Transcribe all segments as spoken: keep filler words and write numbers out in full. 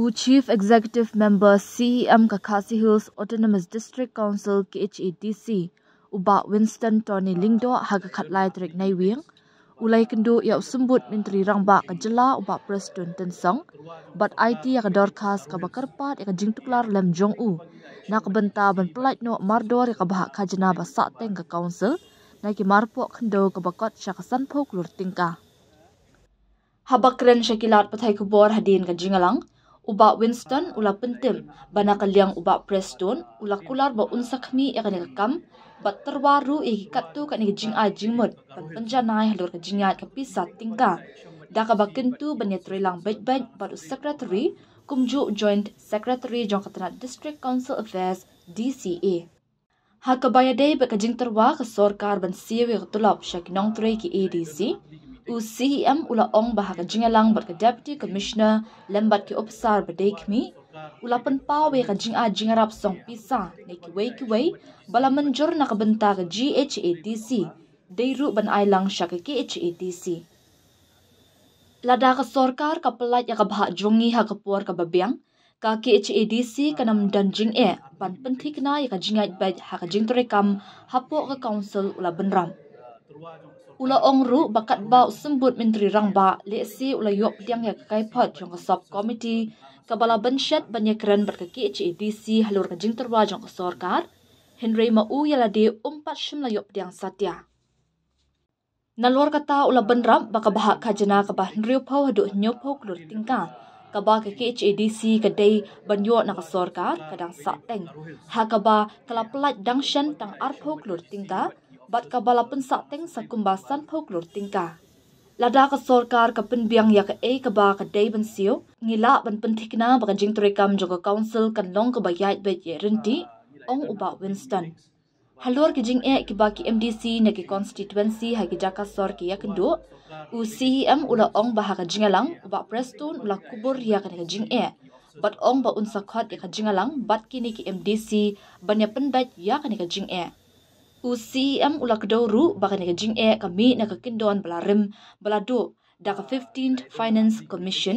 U Chief Executive Member C E M ka Khasi Hills Autonomous District Council K H A D C, u Bah Winston Tony Lyngdoh, ha ka khatlai tarik Naiwieng, u la ïakynduh ïa u Symbud Myntri Rangbah ka jylla u Bah Prestone Tynsong, bad aiti ïa ka dorkhas kaba kyrpad ïa ka jingtuklar lem jong u na ka bynta ban pyllait noh mardor ïa ka bhah khajna ba sahteng ka council na ki marpoh khyndew kaba kot sha ka sanphew klur tyngka. Haba kren sha ki lad pathai khubor hadien ka jingïalang, u Bah Winston u la pyntip ba na ka liang u Bah Prestone u la kular ba un sa khmih ïa kane ka kam bad tyrwa ruh ïa ki katto katne ka jingai jingmut ban pynjanai halor ka jingïaid ka pisa tyngka da kaba kyntu ban ïatreilang beit beit bad u Secretary kumjuh u Joint Secretary jong ka tnat District Council Affairs, D C A. Ha kaba ïadei bad ka jingtyrwa ka sorkar ban siew ïa ka tulop sha ki nongtrei ki A D C, u C E M u la ong ba ha ka jingïalang bad ka Deputy Commissioner lem bad ki ophisar ba dei khmih, u la pynpaw ïa ka jingai jingïarap song pisa na kiwei kiwei ba la mynjur na ka bynta ka G H A D C, dei ruh ban ai lang sha ka K H A D C. Lada ka sorkar ka pyllait ïa ka bhah jong ngi ha ka por kaba biang, ka K H A D C kan ym don jingeh ban pynthikna ïa ka jingïaid beit ha ka jingtrei kam hapoh ka council, u la bynrap. U la ong ruh ba katba u Symbud Myntri Rangbah lehse u la ïoh pdiang ïa ka kaiphod jong ka sub committee kaba la bynshet ban ïakren bad ka K H A D C halor ka jingtyrwa jong ka sorkar, hynrei ma u ïa lade um pat shym la ïoh pdiang satia. Nalor kata u la bynrap ba ka bhah khajna kaba hynriewphew haduh hynñiewphew klur tyngka kaba ka K H A D C ka dei ban ïoh na ka sorkar ka dang sahteng, ha kaba ka la pyllait dang shen tang arphew klur tyngka bad kaba la pynsahteng sa kumba sanphew klur tyngka. Lada ka sorkar ka pynbiang ïa kaei kaba ka dei ban siew, ngi lah ban pynthikna ba ka jingtrei kam jong ka council kan long kaba ïaid beit ïaid ryntih, ong u Bah Winston. Halor ki jingeh kiba ki M D C na ki constituency ha ki jaka sor ki ïakynduh, u C E M u la ong ba ha ka jingïalang u Bah Prestone u la kubur ïa kane ka jingeh bad ong ba un sa khot ïa ka jingïalang bad kine ki M D C ban ïa pynbeit ïa kane ka jingeh. U C E M u la kdew ruh ba kane ka jingeh ka mih na ka kyndon ba la rim ba la duh da ka fifteenth Finance Commission,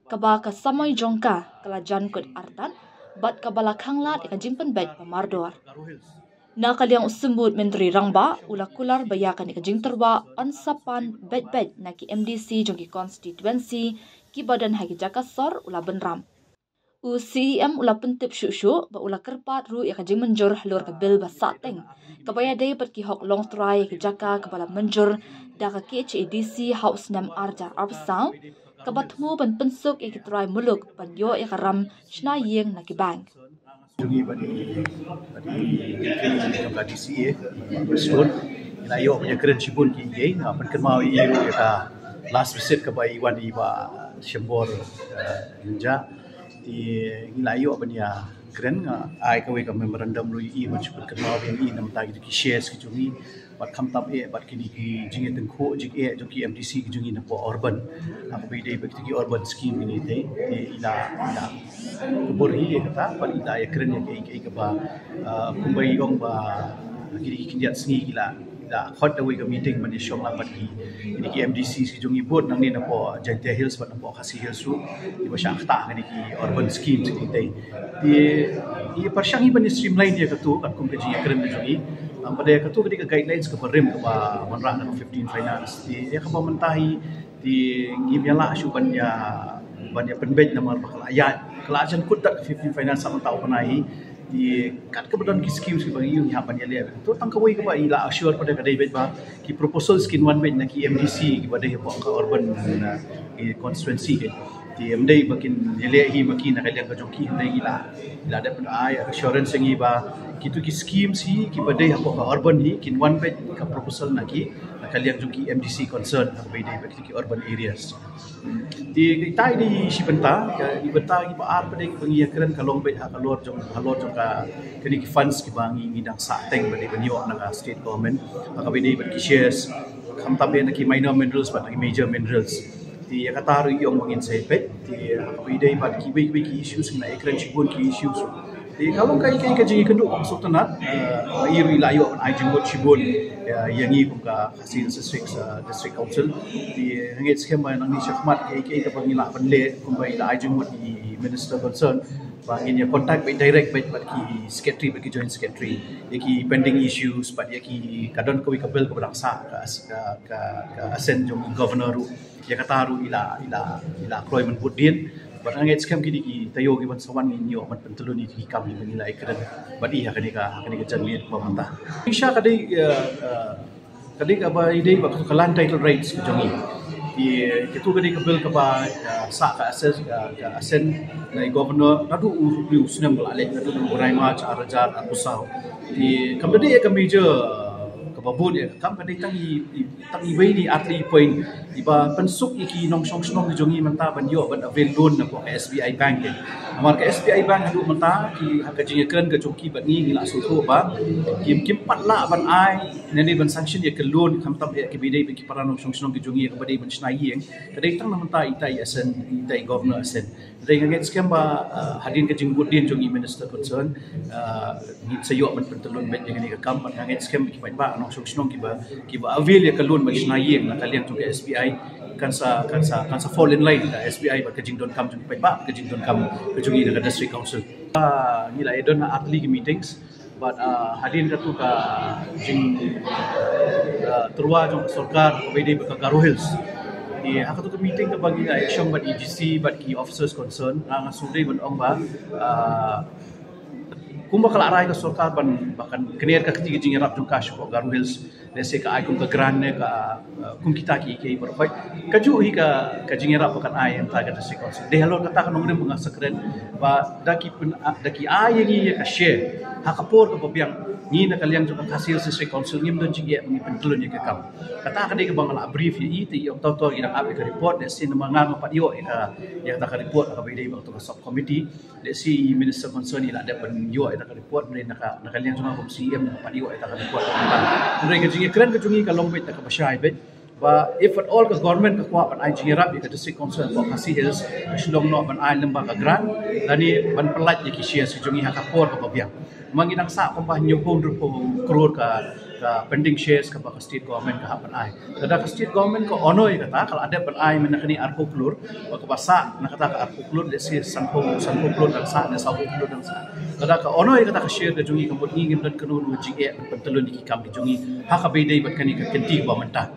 kaba ka samoi jong ka ka la jan kut artat bad kaba la khanglad ïa ka jingpynbeit ba mardor. Na ka liang u Symbud Myntri Rangbah u la kular ba ïa kane ka jingtyrwa yn sa pan beit beit na ki M D C jong ki constituency kiba don ha ki jaka sor, u la bynrap. U C E M u la pyntip shuh shuh ba u la kyrpad ruh ïa ka jingmynjur halor ka bill ba sahteng kaba ïadei bad ki hok longtrai ïa ki jaka kaba la mynjur da ka K H A D C ha u snem ar hajar arphew saw, kaba thmu ban pynsuk ïa ki trai muluk ban ïoh ïa ka ram shna ïing na ki bank. Jong ngi bad i, bad i, bad i D C A, Prestone, ngi la ïoh ban ïakren shibun ki, ki, nga pynkynmaw ïa i ruh ïa ka last visit kaba i wan i Bah Shembor, eh, Lynja. Te ngi la ïoh ban ïakren, nga ai kawei ka memorandum ruh ïa i ban shu pynkynmaw ïa i na bynta ki, ki shares ki jong ngi. Bad khamtam eh bad kine ki jingïatyngkhuh jingeh jong ki M D C ki jong ngi napoh urban. Ha kaba ïadei bad kito ki urban scheme kine te, te i la, i la kubur hi ïa kata bad i la ïakren ïa kaei kaei kaba, ah, kumba i ong ba kine ki khyndiat sngi ki la, i la khot da kawei ka meeting ban ïashong lang bad ki, kine ki M D C ki jong ngi bun nangne napoh Jaintia Hills bad napoh Khasi Hills ruh, kiba shah ktah kine ki urban schemes kine te. Te i pyrshang i ban ïa streamline ïa kato katkum ka jingïakren ka jong i. Ym, bad ïa kato ka dei ka guidelines kaba rim kaba wanrah da ka fifteen Finance. Te ïa kaba mynta hi te ngim ïa lah shuh ban ïa, ban ïa pynbeit namar ba ka la ïaid, ka la jan kut da ka fifteen Finance ha mynta u bnai hi. Te kat kaba don ki schemes kiba ngi ïoh ngi hap ban ïaleh. To tang kawei kaba i la assure pat ka dei beit ba ki proposals kin wan beit na ki M D C kiba dei hapoh ka urban, na ki constituency ki. Te ym dei ba kin ïaleh hi ma ki na ka liang ka jong ki, hynrei i la, i la dep ai assurance ïa ngi ba kito ki schemes hi kiba dei hapoh ka urban hi kin wan beit ka proposal na ki, na ka liang jong ki M D C concern, ha kaba ïadei bad ki urban areas. Te kita i dei shi bynta, ka i bynta kiba ar pat dei kiba ngi ïakren ka long beit ha ka lor jong, ha lor jong ka, kine ki funds kiba ngi, ngi dang sahteng ba dei ban ïoh na ka state government, ha kaba ïadei bad ki shares, khamtam eh na ki minor minerals bad na ki major minerals. Te ïa kata ruh i ong ba ngin sa ïa peit. Te ha kaba ïadei bad kiwei kiwei ki issues, ngi la ïakren shibun ki issues. Te ka long ka, ka, ka jingïakynduh ba suk tynnat, eh, i ruh i la ïoh ban ai jingmut shibun. ïa ngi kum ka Khasi Hills District, uh, District Council. Te nga ngeit skhem ba nangne shakhmat kaei kaei kaba ngi lah ban leh, kumba i la ai jingmut i Minister concern, ba ngin ïa contact beit direct beit bad ki secretary bad ki joint secretary ïa ki pending issues bad ïa ki, ka don kawei ka bill kaba dang sah ka, ka, ka, ka assent jong i governor ruh. Ïa kata ruh i la, i la, i la kloi mynbud dien. Bad nga ngeit skhem kine ki taïew kiban sa wan ngin ïoh ban pyntlun ïa ki kam kiba ngi la ïakren bad i ha kane ka, ha kane ka janmiet ba mynta. Shisha ka dei, eh, eh, ka dei kaba i dei ba ka land title rights ka jong i. Te katu ka dei ka bill kaba, eh, sah ka assess, eh, ka assent na i governor naduh u, u snem ba la leit, naduh u bnai March ar hajar arphew saw. Te kam da dei ka major, eh, kaba bun ïa ka kam, ka dei tang i, i tang iwei ne artylli i point iba pynsuk ïa ki nongshong shnong ki jong ngi mynta ban ïoh ban avail loan na ka S B I Bank. Namar ka S B I Bank haduh mynta ki, ha ka jingïakren ka jong ki bad ngi, ngi la sngewthuh ba kim, kim pat lah ban ai ne ban sanction ïa ka loan khamtam ïa kiba dei ki para nongshong shnong ki jong ngi kaba dei ban shna ïing. Ka dei tang na mynta ita i assent, ita i governor assent. Te nga ngeit skhem ba, uh, hadien ka jingbud dien jong i Minister concern, uh, ngin sa ïoh ban pyntlun beit ïa kane ka kam, bad nga ngeit skhem ki paidbah nongshong shnong kiba, kiba avail ïa ka loan ban shna ïing na ka liang jong ka S B I kan sa, kan sa, kan sa fall in line ka S B I bad ka jingdonkam jong ki paidbah, ka jingdonkam ka jong i na ka District Council. Ah, ngi la ïa don ha artylli ki meetings, bad, ah, hadien katu ka jing, ah, tyrwa jong ka sorkar kaba dei bad ka Garo Hills. Te ha katu ka meeting kaba ngi la ïa shong bad i D C bad ki officers concern, nga, nga sngewdei ban ong ba, ah, kumba ka la rai ka sorkar ban, ba kan kner ka kti ka jingïarap jong ka sha ka Garo Hills. Let's say ka ai kum ka grant ne ka, uh, kum kita ki, ki baroh khoit. Kajuh hi ka, ka jingïarap ba kan ai ïa ka District Council. Dei halor kata ka nongrim ba nga sa kren ba da ki pyn, ah, da ki ai ïa ngi ïa ka share ha ka por kaba biang, ngi na ka liang jong ka Khasi Hills District Council ngim don jingeh ba ngi pyntlun ïa ka kam. Kata ka dei kaba nga la brief ïa i, te i ong to to i dang ap ïa ka report, let's say namar nga ngam pat ïoh ïa ka, ïa kata ka report kaba i dei ba katu ka sub committee. Let's say i Minister concern i la dep ban ïoh ïa ka report, hynrei na ka, na ka liang jong nga kum C E M ngam pat ïoh ïa ka report. Hynrei ka jingïakren ka jong ngi ka long beit na kaba shai beit ba if at all ka government ka kwah ban ai jingïarap ïa ka District Council ka Khasi Hills, ka shu long noh ban ai lyngba ka grant lane ban pyllait ïa ki shares ki jong ngi ha ka por kaba biang. Ma ngi dang sah kumba hynñiewphew hynriewphew klur ka, ka pending shares kaba ka state government ka hap ban ai. Lada ka state government ka honor ïa kata, ka la dep ban ai mynta kane arphew klur, ba kaba sah na kata ka arphew klur, let's say sanphew, sanphew klur dang sah ne sawphew klur dang sah. Lada ka honor ïa kata ka share ka jong ngi, ka mut ngi ngim don kano kano jingeh ban pyntlun ïa ki kam ki jong ngi ha kaba ïadei bad kane ka kynti kaba mynta.